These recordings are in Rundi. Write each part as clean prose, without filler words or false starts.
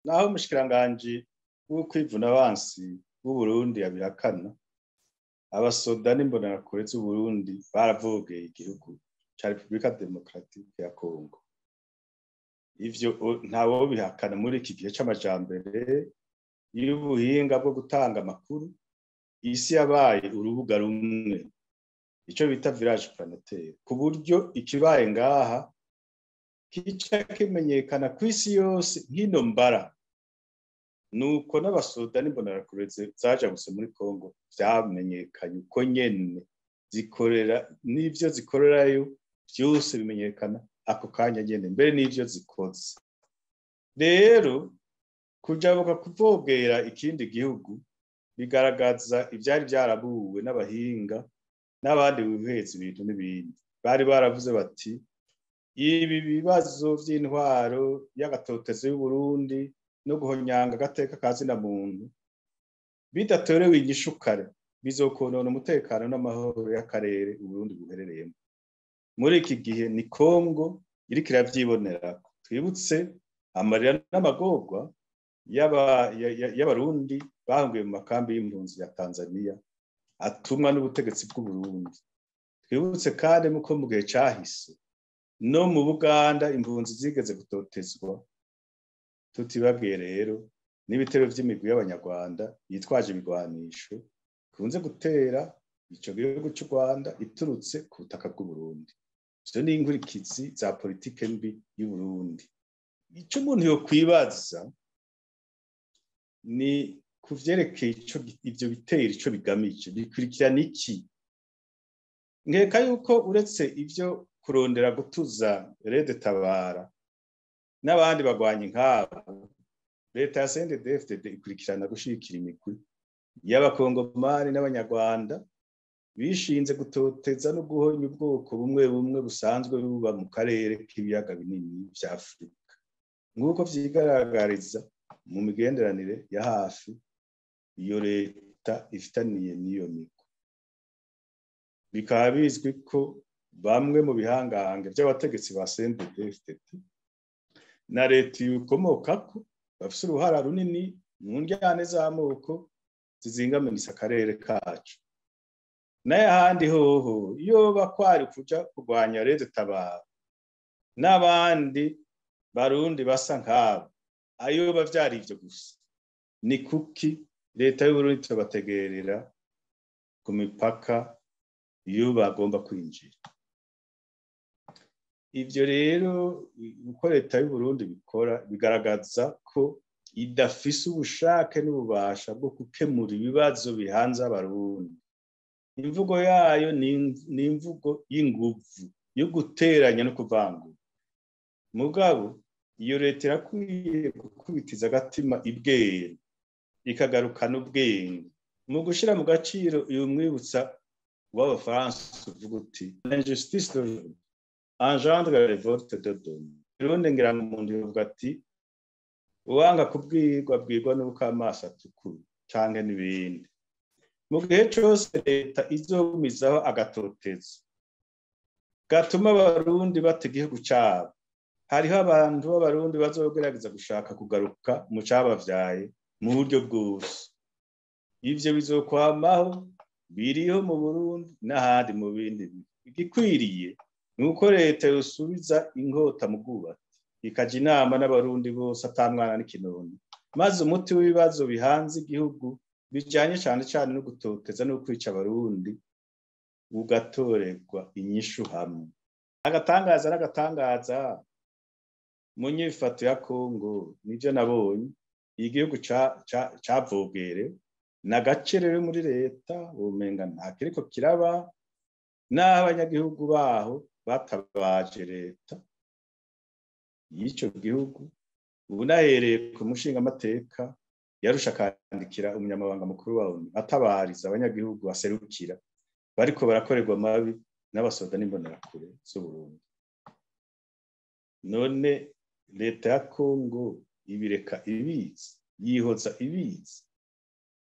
Naho umushikiranganji w'ukwivuna abansi w'Uburundi yabihakana, abasoda n'imbonerakure z'Uburundi baravogeye igihugu ca Repubulika Demokratike ya Kongo. Ivyo ntawobihakana muri iki gihe c'amajambere y'ubuhinga bwo gutanga amakuru, isi yabaye urubuga rumwe, ico bita village planétaire, ku buryo ikibaye ngaha kica kimenyekana kw'isi yose nk'ino mbara. Nuko n'abasoda n'imbonerakure zajabutse muri Kongo vyamenyekanye uko nyene, zikorera n'ivyo zikorerayo vyose bimenyekana ako kanya nyene, mbere n'ivyo zikoze. Rero kujabuka kuvogera ikindi gihugu bigaragaza ivyari vyarabuwe n'abahinga n'abandi bihweza ibintu n'ibindi. Bari baravuze bati ibi bibazo vy'intwaro y'agatotezo y'Uburundi no guhonyanga agateka ka zina muntu bidatorewe inyishu kare bizokonona umutekano n'amahoro y'akarere Uburundi buherereyemo. Muri iki gihe ni Kongo iriko iravyibonerako. Twibutse amarira n'amagorwa y'Abarundi bahungiye mu makambi y'impunzi ya Tanzania atumwa n'ubutegetsi bw'Uburundi. Twibutse kandi muko mu gihe cahise no mu Buganda impunzi zigeze gutotezwa. Tutibagiye rero n'ibitero vy'imigwi y'Abanyarwanda yitwaje ibigwanisho ikunze gutera ico gihugu c'u Rwanda iturutse ku butaka bw'Uburundi. Izo ni inkurikizi za politike mbi y'Uburundi. Ico umuntu yokwibaza ni kuvyerekeye ivyo bitero ico bigamije, bikurikirana iki? Nkeka yuko uretse ivyo kurondera gutuza Red Tabara n'abandi bagwanyi nk'abo, leta ya CNDD-FDD ikurikirana gushigikira imigwi y'Abakongomani n'Abanyarwanda bishinze gutoteza no guhonya ubwoko bumwe bumwe busanzwe buba mu karere k'ibiyaga binini vya Afurika, nk'uko vyigaragariza mu migenderanire ya hafi iyo leta ifitaniye n'iyo migwi. Bikaba bizwi ko bamwe mu bihangange vy'abategetsi ba CNDD-FDD na leta ikomokako bafise uruhara runini mu ndyane z'amoko zizingamanisa akarere kacu. N'ayahandi hoho yoba kwari kuja kurwanya Red Tabara n'abandi Barundi basa nk'abo, ayoba vyari ivyo gusa, ni kuki leta y'Uburundi itobategerera ku mipaka iyo bagomba kwinjira? Ivyo rero uko leta y'Uburundi bikora bigaragaza ko idafise ubushake n'ububasha bwo gukemura ibibazo bihanze Abarundi. Imvugo yayo ni imvugo y'inguvu, yo guteranya no kuvangura. Mugabo iyo leta irakwiye gukubitiza agatima ibwenge, ikagarukana ubwenge mu gushira mu gaciro. Uyu mwibutsa w'Abafaransa uvuga uti: "L'injustice d'aujourd'hui engendre la révolte de demain." Irundi ngira ngo umuntu yovuga ati: "Uwanga kubwirwa abwirwa n'uko amaso atukura", canke n'ibindi. Mu gihe cose leta izogumizaho agatotezo gatuma Abarundi bata igihugu cabo, hariho abantu b'Abarundi bazogerageza gushaka kugaruka mu cabavyaye mu buryo bwose. Ivyo bizokwamaho, biriho mu Burundi n'ahandi mu bindi. Igikwiriye ni uko leta yosubiza inkota mu bwubatsi, ikaja inama n'Abarundi bose ata mwana n'ikinono, maze umuti w'ibibazo bihanze igihugu bijanye cane cane no gutoteza no kwica Abarundi ugatorerwa inyishu hamwe. Agatangaza n'agatangaza mu nyifato ya Kongo nivyo nabonye, igihugu cavogere n'agace rero muri leta womenga nta kiriko kiraba, n'aho abanyagihugu baho batabaje leta y'ico gihugu. Ubu nahereye ku mushingamateka yarusha akandikira umunyamabanga mukuru wa ONU atabariza abanyagihugu baserukira bariko barakorerwa amabi n'abasoda n'imbonerakure z'Uburundi. None leta ya Kongo ibireka ibizi, yihoza ibizi?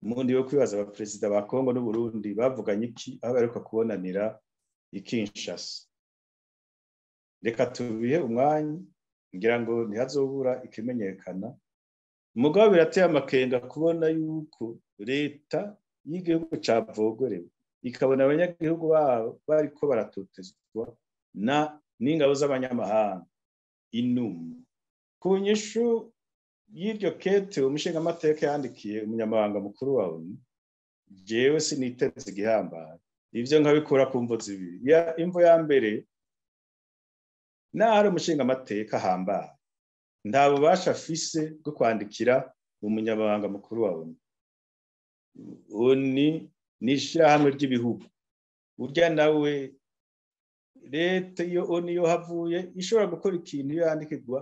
Umuntu yo kwibaza, abaperezida ba Kongo n'Uburundi bavuganye iki aho baheruka kubonanira i Kinshasa? Reka tubihe umwanya, ngira ngo ntihazobura ikimenyekana. Mugabo birateye amakenga kubona yuko leta y'igihugu cavogerewe ikabona abanyagihugu babo bariko baratotezwa na n'ingabo z'abanyamahanga inuma. Ku nyishu y'iryo kete umushingamateka yandikiye umunyamabanga mukuru wa ONU, jewe siniteze igihambaye. Ivyo nkabikura ku mvo zibiri. Imvo ya mbere, naho ari umushingamateka ahambaye, nta bubasha afise bwo kwandikira umunyamabanga mukuru wa ONU. ONU ni ishirahamwe ry'ibihugu. Urya nawe leta iyo ONU yo havuye ishobora gukora ikintu iyo yandikirwa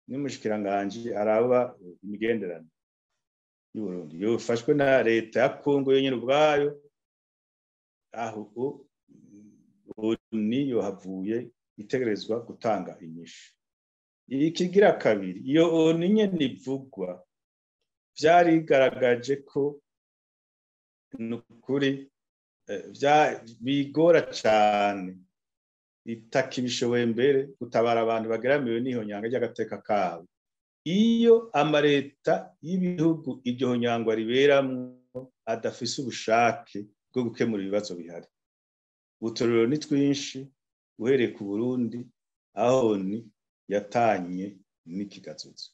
n'umushikiranganji araba imigenderanire y'Uburundi, yofashwe na leta ya Kongo yonyene ubwayo, aho ONU yohavuye itegerezwa gutanga inyishu. Ikigira kabiri, iyo ONU nyene ivugwa vyarigaragaje ko nukuri bigora cane, itakibishoboye mbere gutabara abantu bageramiwe n'ihonyanga ry'agateka kabo. Iyo amareta y'ibihugu iryo honyangwa riberamwo adafise ubushake bwo gukemura ibibazo bihari. Uturero ni twinshi, uhereye ku Burundi aho ONU yatanye n'ikigazuzo.